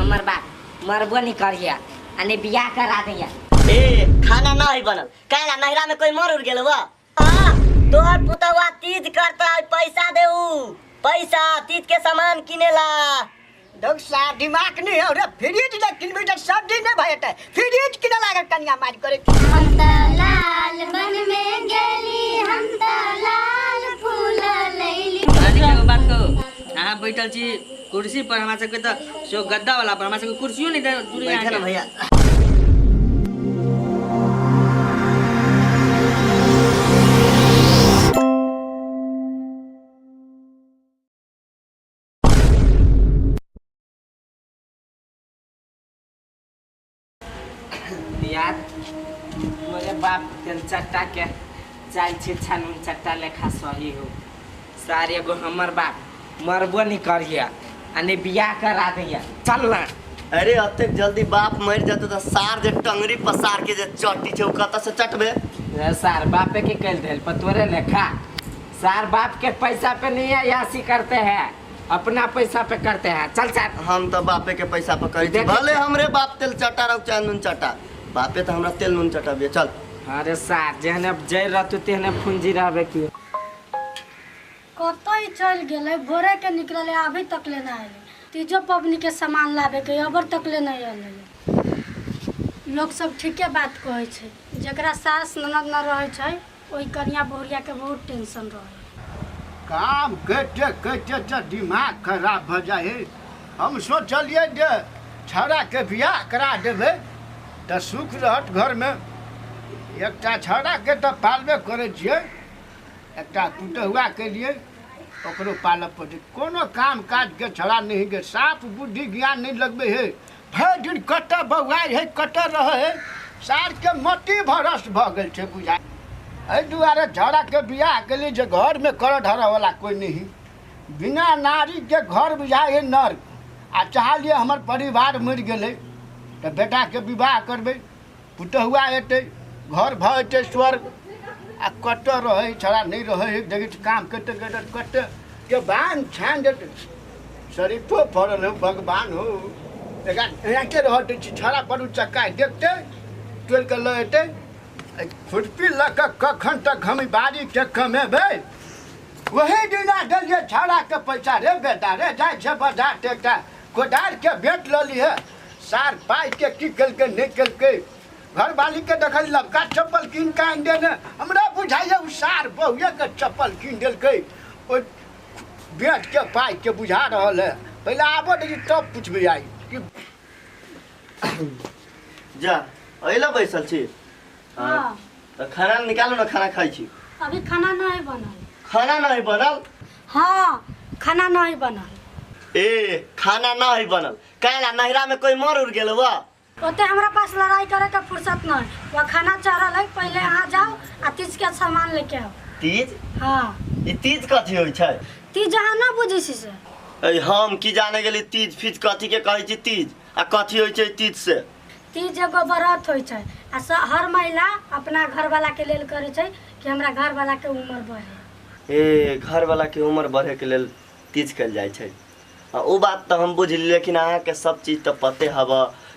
हमर बाप मरबो नहीं करिया आ नहीं बियाह करा दैया। ए खाना नहीं बनल काहे नहरा में कोई मर उड़ गेल बा? तोहर पुतवा तीज करता है, पैसा देऊ, पैसा तीज के सामान किनेला। डॉक्टर साहब दिमाग नहीं है रे, फ्रिज जे किनबे त सब्जी नहीं भयते, फ्रिज किने लागल कनिया मार करे। हम त लाल बन में गेली, हम त लाल फूल लैली। एगो बात कहू, अहाँ बैठल छी कुर्सी पर, हमरा सबके तऽ सेहो गद्दा वाला पर, हमरा सबके कुर्सियो नहीं दे दूरी बैठे ना भैया। यार मोरे बाप तेल चट्टा के चाल छी छानून चट्टा लेखा सही हो। सारे एगो हमर बाप मरबो नहीं करिया आ नहीं बियाह करा दैया। चल ना। अरे अतेक जल्दी बाप मर जतो त सार जे टंगरी पसार के जे चट्टी छै उ कत से चटबे? सार बापे के कल देल पर तोरे लेखा सार बाप के पैसा पे नहीं है यासी करते हैं, अपना पैसा पे करते हैं। चल सार। हम तो बापे के पैसा पे करी छी, भले हमरे बाप तेल चटा रहो चाहे नून चटा, बापे तो हमरा तेल नून चटाबे। चल। अरे सार जेहने जय रहतु तेहने फुंजी रहबे की। कतई चल गेलै, भोरे के निकलले अभी तक ले ना आएले। तीजो पबनी के सामान लाबे के अबर तक ले नहीं आएले। लोग सब ठीके बात कहै छै, जकरा सास ननद न रहै छै ओहि कनिया बहुरिया के बहुत टेंशन रहै। काम करिते करिते तऽ दिमाग खराब भऽ जाइ है। हम सोचलियै जे छौड़ाके बियाह करा देबै तऽ सुख रहत घरमे। एकटा छौड़ाके तऽ पालबे करै छियै, एकटा पुतहुआ केलियै ओकरो पालऽ पड़तै। कोनो काम काजके छौड़ा नहि है, साफ बुद्धि ज्ञान नहि लगबै है, भरि दिन कतऽ बौआइ है कतऽ रहै है, सारके मति भरस भऽ गेल छै बुझाइ। एहि दुआरे छौड़ाके बियाह केलियै जे घरमे करऽ धरऽवला कोइ नहि, बिना नारीके घर बुझाइ है नर्क। आ चाहलियै हमर परिवार मरि गेलै तऽ बेटाके विवाह करबै, पुतहुआ एतै घर भऽ जेतै स्वर्ग। आ कतऽ रहै छौड़ा नहि रहै है, देखै छी काम करिते करिते कतऽ के बान्ह छानि देतै। शरीफो फड़ल हो भगवान हो, एकरा एनाहिते रहऽ दै छी। छौड़ा बड़ चक्का देखतै तोड़ि कऽ लऽ एतै। खुरपी लऽ कऽ कखन तक हम बाड़ीके कमेबै? वही दिना देलियै छौड़ाके पैसा, रे बेटा रे जाइ छै बाजार तऽ एकटा कोदारिके बेट लऽ लिहे। सार पाइके की केलकै नहि केलकै। घरवालीके देखली लबका चप्पल कीन कऽ आनि देने, हमरा बुझाइए ओ सार बहुएके चप्पल कीन देलकै, ओहि बेटके पाइके बुझा रहल है। पहिले आबऽ दै तब पुछबै आइ कि जा अइला बैसल छी। हाँ। तऽ खाना निकालू ना, खाना खाइ छी। अभी खाना नहीं बनल। खाना नहीं बनल? हाँ खाना नहीं बनल। ए खाना नहीं बनल काहे नहरा में कोई मर उड़ गेल बा? ओते हमरा पास लड़ाई करे के फुर्सत नहीं, वह खाना चढ़ल है, पहले अहाँ जाओ आ तीज के सामान लेके आओ। तीज? हाँ। ई तीज कथी होइ छै? तीज अहाँ ना बुझै छी से? ए हम की जाने गेली तीज फीज कथी के कहै छी तीज, आ कथी होइ छै तीज से? तीज एगो व्रत होइ छै आ हर महिला अपना घरवाला के लेल करै छै कि हमरा घरवाला के उम्र बढ़े। ए घरवाला के उम्र बढ़े के लेल तीज कयल जाइ छै। आ ओ बात तऽ हम बुझली, लेकिन अहाँके सब चीज तऽ पते हब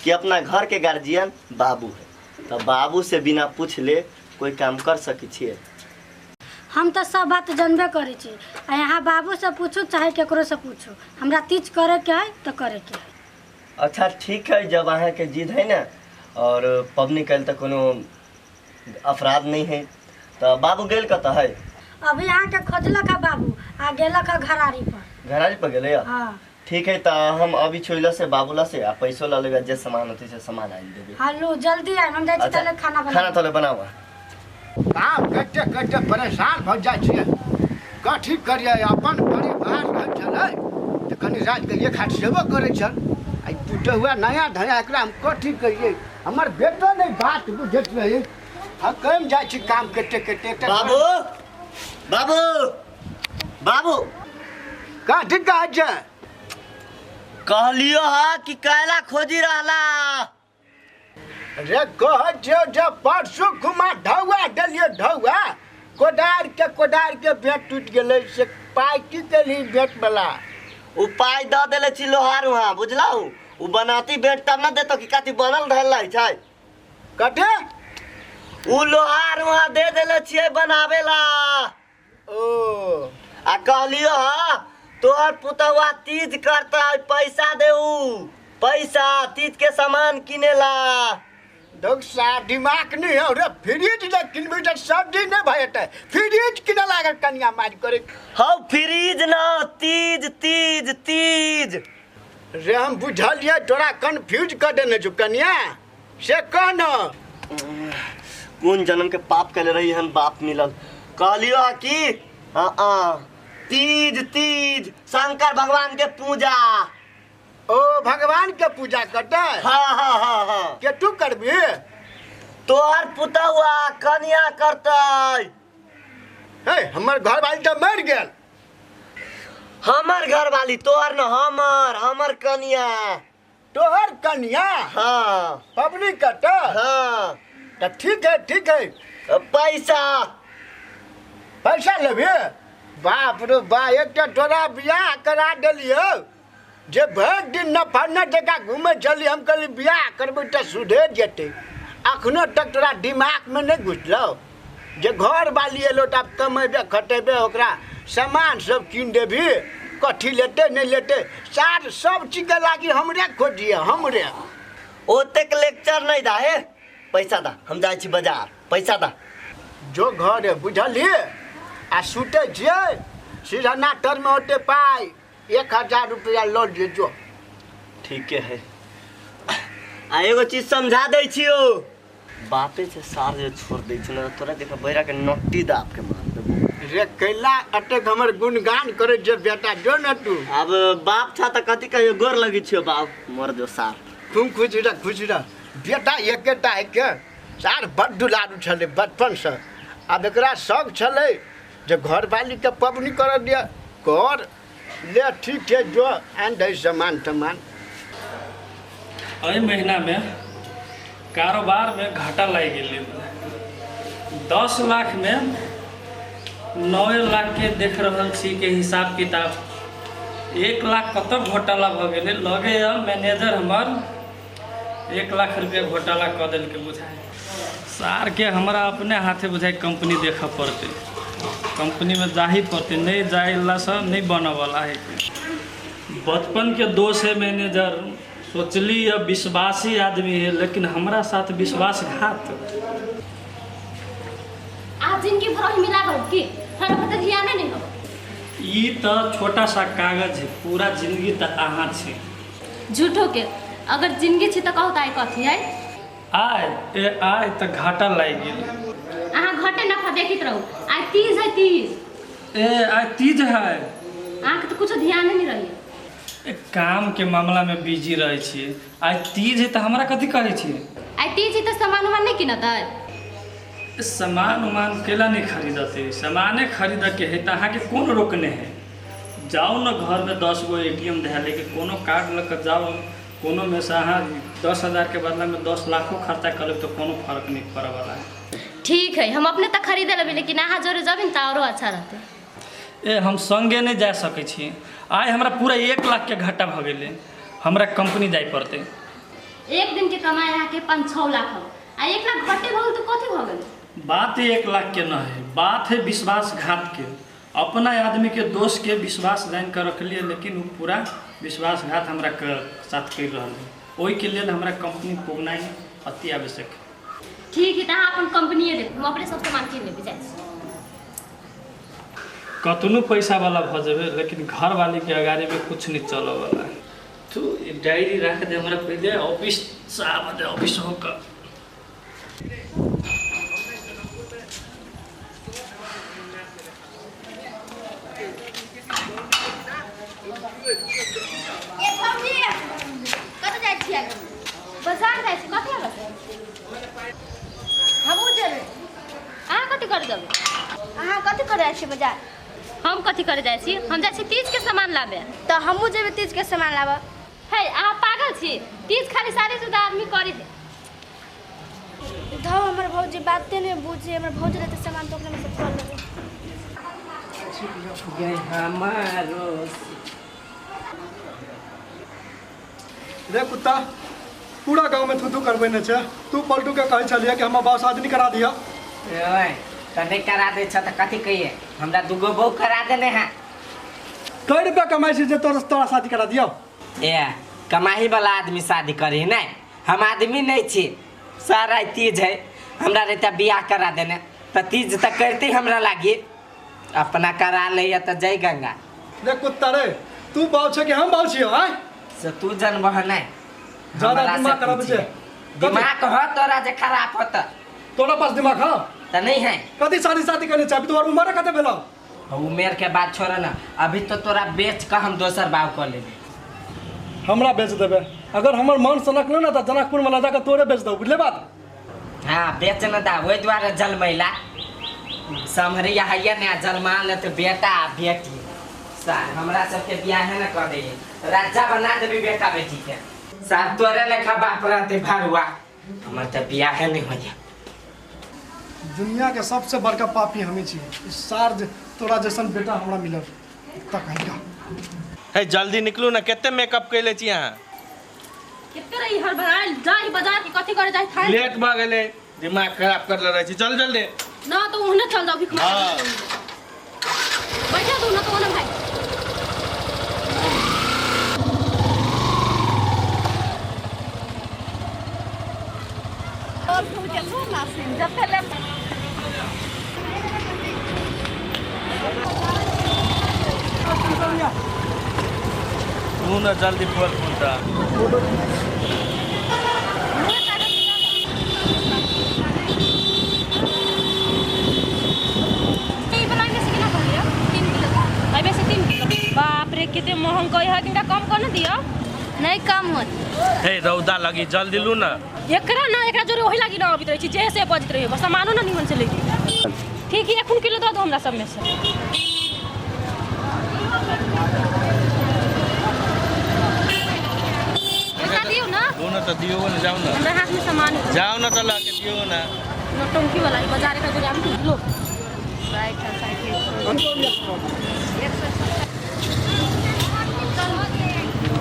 कि अपना घर के गार्जियन बाबू है, तऽ बाबू से बिना पूछले कोई काम कर सकै छियै? हम तऽ सब बात जानबे करै छी, आ यहाँ बाबू से पूछू चाहे केकरो से पूछू, हमरा तीज करे के है तऽ करे के है। अच्छा ठीक है, जब अहाँके जिद है ना और पबनी कैल तऽ कोनो अपराध नहीं है। तऽ बाबू गेल कतऽ है? अभी अहाँके खोजलक है बाबू आ गेलक है घरारी पर। घरारी पर गेलै? हाँ। ठीक है, तऽ हम अभी छोइला से बाबूला से आ पैसो लऽ लेबै, जे सामान होतै से सामान आनि देबै। हाँ लू जल्दी आइ, हम जाइ छी तले खाना बना। खाना तले बनाबऽ। काम करिते करिते परेशान भऽ जाइ छियै, कथी करियै? अपन परिवार रहै छलै तऽ कनि रातिके एक हाथ सेबो करै छल। आ पुतहुआ नया धया एकरा हम कथी करियै? हमर बेटो नहि बात बुझैत रहै। हकमि जाइ छी काम करिते करिते। बाबू बाबू बाबू कथी कहै छै? कहलियो हा कि कैला खोजी रहला? रे कहै छियौ जे परसू घुमा ढौआ देलियै, ढौआ कोदारि के बेट टूटि गेलै, से पाइ की केलही बेट वाला? ओ पाइ दऽ देले छी लोहार वहाँ, बुझलहु? उ बनाती बेड तब ना देतो कि काथी बनल धरल रहै छै। कटे उ लोहार वहाँ दे देले छियै बनावेला। ओ आ कहलियो हा तोहर पुतौआ तीज करतै, पैसा देऊ, पैसा तीज के सामान किनेला। दोसा दिमाग नहीं हो रे, फ्रिज जे किनबी त सब्जी नहीं भएतै, फ्रिज किने लागल कनिया मार करे। हौ फ्रिज न, तीज तीज तीज। रे हम बुझलियै तोरा कन्फ्यूज कर देने छु कनिया, से कह न। कोन जन्म के पाप कले रही हन बाप मिलल। कहलियो हा कि तीज तीज शंकर भगवान के पूजा। ओ भगवान के पूजा करतै? हाँ हाँ हाँ हाँ। के तू करबी? तोहर पुतौआ कनिया करतै। हे हमर घरवाली तऽ मरि गेल। हमर घरवाली तोहर न, हमर हमर कनिया। तोहर कनिया? हाँ। पबनी करतै? हाँ। तऽ ठीक है ठीक है। पैसा पैसा लेबी? बाप रे बा, एकटा तोरा बियाह करा देलियौ जे भरि दिन नफा न जगह घूमै छली। हम कहली बियाह करबै तऽ सुधरि जेतै, अखनो तक तोरा दिमागमे नहि घुसलौ जे घरवाली एलो तऽ आब कमेबे खटेबे, ओकरा सामान सब कीन देबी, कथी लेतै नहि लेतै, सार सब चीजके लागी हमरे खोजिए हमरे। ओतेक लेक्चर नहीं दा हे, पैसा दा, हम जाइ छी बाजार, पैसा दा। जो घर है बुझलियै, आ सुतै छियै सिरहना तरमे ओते पाइ 1000 रुपया लऽ लिअ जो। ठीके है। आ एगो चीज समझा दै छियौ, बापे से सार जे छोड़ दै छै न तोरा देख बैरा के नट्टी दाब के मार देबो। रे कैला अतेक हमर गुणगान करै छै बेटा, जो न तू। अब बाप छा त कथी कहियो, गोर लगी छियो बाप, मर जो सार। तुम खुश रह खुश रह बेटा, एकेटा एके सार बड़ दुलारू छलै बचपनसँ। आब एकरा शौक छलै जे घरवालीके पबनी करऽ दिअ, कर ले ठीक छै जो आनि दै सामान तमान। एहि महीनामे कारोबारमे घाटा लागि गेलै। 10 लाखमे 9 लाख के देख रहल छी के हिसाब किताब, 1 लाख कतऽ घोटाला भऽ गेलै। लगैए मैनेजर हमर 1 लाख रुपया घोटाला कऽ देलकै बुझाइ। सारके हमरा अपने हाथे बुझाइ कंपनी देखऽ पड़तै, कंपनीमे जाही पड़तै, नहि जाइलासँ नहि बनऽवला है। बचपन के दोष है मैनेजर, सोचली अब विश्वासी आदमी है, लेकिन हमरा साथ विश्वासघात। आप जिंदगी भर ओही में लागल की हमरा पर ध्यान नहीं हो। ई त छोटा सा कागज है, पूरा जिंदगी त अहाँ छी। झूठो के अगर जिंदगी छी त कहू त आइ कथी है। आय ए आय त घाटा लागि गेल। अहाँ घटे नफा देखित रहू। आइ तीज है तीज। ए आइ तीज है। अहाँ के त कुछ ध्यान नहीं रही। काम के मामला में बिजी रहे छियै। आइ तीज है त हमरा कथी कहै छियै? आइ तीज है त सामान उमान नहीं किनतै? सामान उमान केला नहीं खरीदते, सामाने खरीद के है त अहाँ के कोन रोकने है? जाओ न घर में 10 गो एटीएम धए लेके कोनो कार्ड लऽ के जाओ, कोनो में से अहाँ 10,000 के बदला में 10 लाखो खर्चा कर लेब तो कोनो फर्क नहीं पड़े वाला है। ठीक है, हम अपने तक खरीदे लेबै, लेकिन अहाँ जोरे जबिन त औरो अच्छा रहतै। ए हम संगे नहीं जा सकै छी। आइ हमरा पूरा 1 लाख के घाटा भऽ गेलै, हमरा कंपनी जाय पड़तै। एक दिन के कमाई अहाँ के 5-6 लाख हो, आ 1 लाख घटे भऽ गेल त कथी भऽ गेल? बात 1 लाख के न है, बात है विश्वासघात के। अपना आदमी के दोस्त के विश्वास जान कर रखलिए, लेकिन वो पूरा विश्वासघात हमरा साथ कर रहल है। ओहि के लेल हमरा कंपनी पुगनाइ अति आवश्यक है। ठीक है, त अहाँ अपन कंपनीए देखू, हम अपने सब सामान किन लेबै जाइ छी। कतनो पैसा वाला भऽ जेबै, लेकिन घर वाली के अगाड़ी में कुछ नहीं चलऽ वाला है। तू डायरी राख दे हमरा पहले, ऑफिस से आबऽ दे, ऑफिस होकर। ए भौजी, कतऽ जाइ छियै? बाजार जाइ छी। कथी आबै? हमहूँ जेबै। अहाँ कथी करे जेबै? अहाँ कथी करे जाइ छियै बाजार? हम कथी करे जाइ छी? हम जाइ छी तीज के सामान लाबे। तऽ हमहूँ जेबै तीज के सामान लाबऽ। हे अहाँ पागल छी? तीज खाली शादीशुदा आदमी करे है। धौ हमर भौजी बाते नहि बुझे, हमर भौजी रहतै सामान तऽ ओकरे में से कऽ लेबै। हमारो रे कुत्ता पूरा गांव में थू थू करबे ने छे तू पलटू के कहै छलिए कि हमर बाप शादी नहीं करा दिया। ओए त नहीं करा दे छ त कथी कहिए हमरा दुगो बहू करा देने है। कै रुपया कमाई छी जे तोरा तोरा शादी करा दियो? ए कमाई वाला आदमी शादी करी नहीं, हम आदमी नहीं छी, सारा तीज है हमरा रहता बियाह करा देने त तीज त करते हमरा लागी अपना करा ले त जय गंगा। रे कुत्ता रे तू बाऊ छे कि हम बाऊ छियो? आय से तू जनबह नहीं, ज्यादा दिमाग खराब छे। दिमाग हो तोरा जे खराब होत, तोरा पास दिमाग हो त नहीं है। कथी शादी शादी करने चाहबी? तोहर उम्र कते भेलो? उम्र के बात छोड़ ना, अभी तो तोरा बेच के हम दोसर बाऊ कर लेबे। हमरा बेच देबे? अगर हमर मन सनकलो ना त जनकपुर में ल जाके तोरे बेच दऊ, बुझले बात? हां बेच न दा, ओइ दुआरे जलमैला समहरिया हैया ने जलमा ले त बेटा बेटी सार हमरा सबके बियाह है ना कर दे, राजा बना देबी बेटा बेटी के। सार तोरे लेखा बाप रहते भारुआ, हमर त बियाह है नहीं होइया। दुनिया के सबसे बड़का पापी हमें छी, सार तोरा जैसन बेटा हमरा मिलल त कहिया। हे जल्दी निकलू ना, कते मेकअप कैले छी अहाँ? कते रही हर बाजार जाई बाजार के कथि करे जाई थाई लेट भ गेले, दिमाग खराब कर ले रहै छी। चल जल्दी ना तो ओहने चल जाओ भीख मांगे। बैठा दू ना तो ओने भाई। और तू चलो ना सिंह जब पहले तू ना जल्दी फोन फोनता। बाप रे कितने महंग कही है, किनका कम कर ना दिया? नहीं कम होत। हे रौदा लगी जल्दी लू ना। एकरा ना एकरा जोरे ओही लागी ना अबित रही छी, जे से बजत रही बस सामानो ना निमन से लेगी। ठीक है 1 किलो दऽ दो हमरा सब में से। एकरा दियो ना। दो ना त दियो ना, जाओ ना। हमरा हाथ में सामान है। जाओ ना त ला के दियो ना। नौटंकी वाला ई बाजार का जोरे हम लो।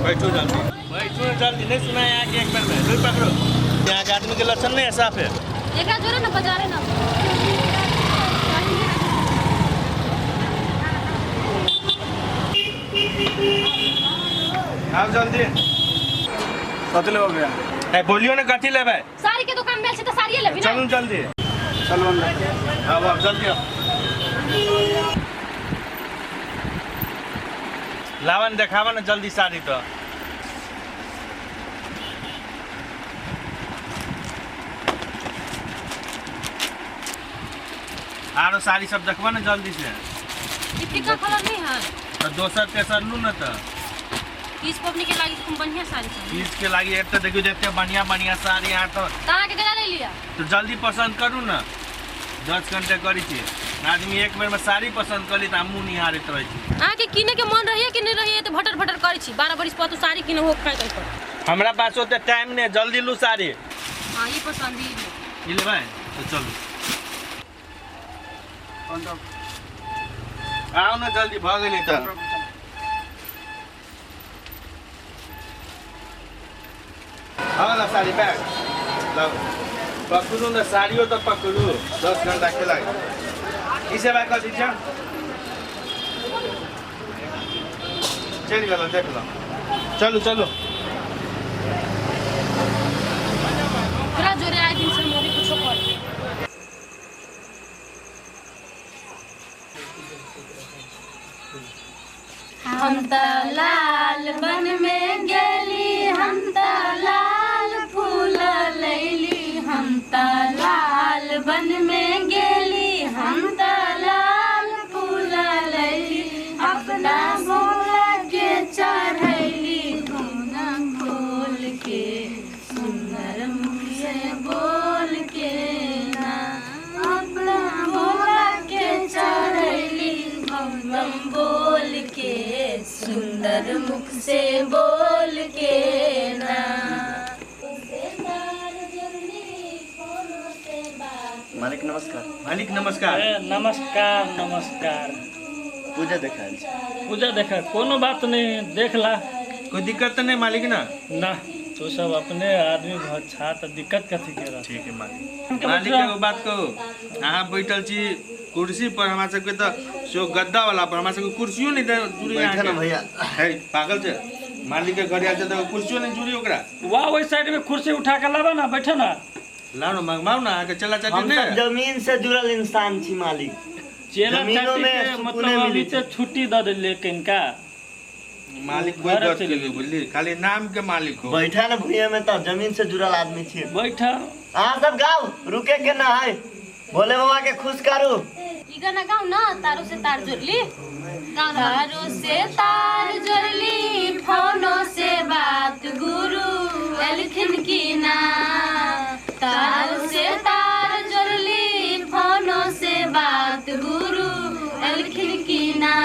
बैठो जल्दी, बैठो जल्दी, नहीं सुना यहाँ के एक बार में रुई पकड़ो। यहाँ के आदमी के लक्षण नहीं है साफ है। एकरा जोरे ना बाजारे ना। आओ जल्दी। कथी लेबै भैया? ए बोलियो ना कथी लेबै? साड़ी के दुकान में छै त साड़ीए लेबी ना। चलू जल्दी। चलू अंदर। आओ आओ जल्दी आओ। लावन देखावा ना जल्दी साड़ी तो। आरो साड़ी सब देखबा ना जल्दी से। ई फीका कलर नहीं है तो दोसर तेसर लू ना त। तीज पबनी के लागी खूब बढ़िया साड़ी छै। तीज के लागी एक तो देखियो जते बढ़िया बढ़िया साड़ी यहाँ तो। कहाँ के गला ले लिया? तो जल्दी पसंद करू ना, 10 घंटे करी छी आदमी एक बेर में साड़ी पसंद कर ली त मुंह निहारैत रहै छी। अहाँ के किने के मन रहिए कि नहीं रहिए त भटर भटर करै छी। 12 बरिस पर तू साड़ी किने हो खाइ कहि पर। हमरा पास ओते टाइम नहीं, जल्दी लू साड़ी। हां ई पसंद ई ई लेबै तो चलू। आओ ना जल्दी भ गेलै त। हाँ ना साड़ी बैग लाओ पकड़ू ना साड़ियों तो पकड़ू, 10 घंटा के लागे इसे बात कर दीजिए। चल गलो देख लो, चलो चलो। पूरा जोरे आए दिन से मोदी कुछो कर। हम त लाल बन में गेली, हम त लाल फूल लैली, हम त लाल बन में गेली, हम त लाल फूल लैली, अपना भोला के चढ़ैली, धुना खोल के सुंदर मुख से बोल के ना, अपना भोला के चढ़ैली, बम बोल के सुंदर मुख से बोल के ना। मालिक नमस्कार। मालिक नमस्कार। नमस्कार नमस्कार। पूजा देखा? पूजा देखा कोनो बात नहीं, देख ला। कोई दिक्कत तो नहीं मालिक ना? ना तो सब अपने आदमी बहुत छा तो दिक्कत कथी के रह। ठीक है मालिक। मालिक एगो बात कहू, अहाँ बैठल छी कुर्सी पर, हमरा सबके तो सो गद्दा वाला पर हमरा सबके कुर्सियो नहीं दे जुड़ी। बैठे ना भैया। है पागल छे, मालिक के घर आयल छै त कुर्सियो नहीं जुड़ी ओकरा। वाह ओहि साइड में कुर्सी उठा के लाबा ना, बैठे ना। लाओ ना, मंगवाओ ना, आके चला चाटी हम ने। सब जमीन से जुड़ल इंसान छी मालिक। चेला जमीनों चाटी में के सुकूने मतलब मिली अभी से छुट्टी दे देले किनका मालिक कोई घरे गलत चलि के बुझली, खाली नाम के मालिक हो। बैठा ना भुइया में तो जमीन से जुड़ल आदमी छी। बैठा अहाँ सब गाओ, रुके के ना है, भोले बाबा के खुश करू। ई गाना गाओ ना, तारो से तार जोड़ली, तारो से तार जोड़ली, फोनो से बात गुरु एलखिन की ना, तारो से तार जोड़ली, फोनो से बात गुरु एलखिन की ना,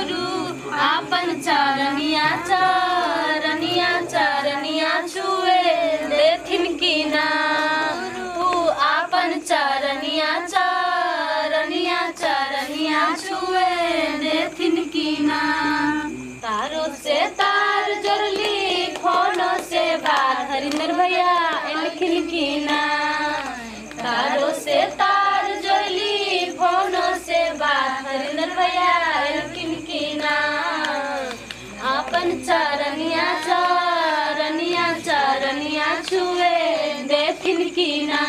गुरु आपन चरनिया चरनिया चरनिया छुए देथिन की ना, गुरु आपन चरनिया चरनिया चरनिया छुए देथिन की ना, तारो से तार जोड़ली, फोनो से बात हरिंदर भैया एलखिन की ना, तारो से तार जोड़ली, फोनो से बात हरिंदर भैया एलखिन की ना, अपन चरनिया चरनिया चरनिया छुए देथिन की ना,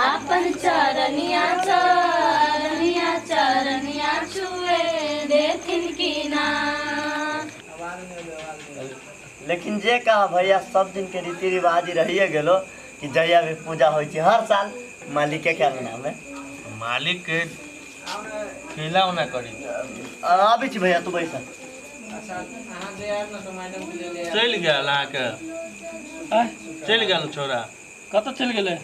अपन चरनिया चरनिया चरनिया छुए देथिन की ना। लेकिन जे कहा भैया सब दिन के रीति रिवाज ही रहिए गेलो कि जहिया भी पूजा होइ छै हर साल मालिके के अंगना में मालिक के खेला ओना करी। आबै छी भैया तू बैसा। अच्छा अहाँ जे आएब ना तो मैडम के ले ले। चलि गेल अहाँके, चलि गेल छोरा। कतऽ चलि गेलै?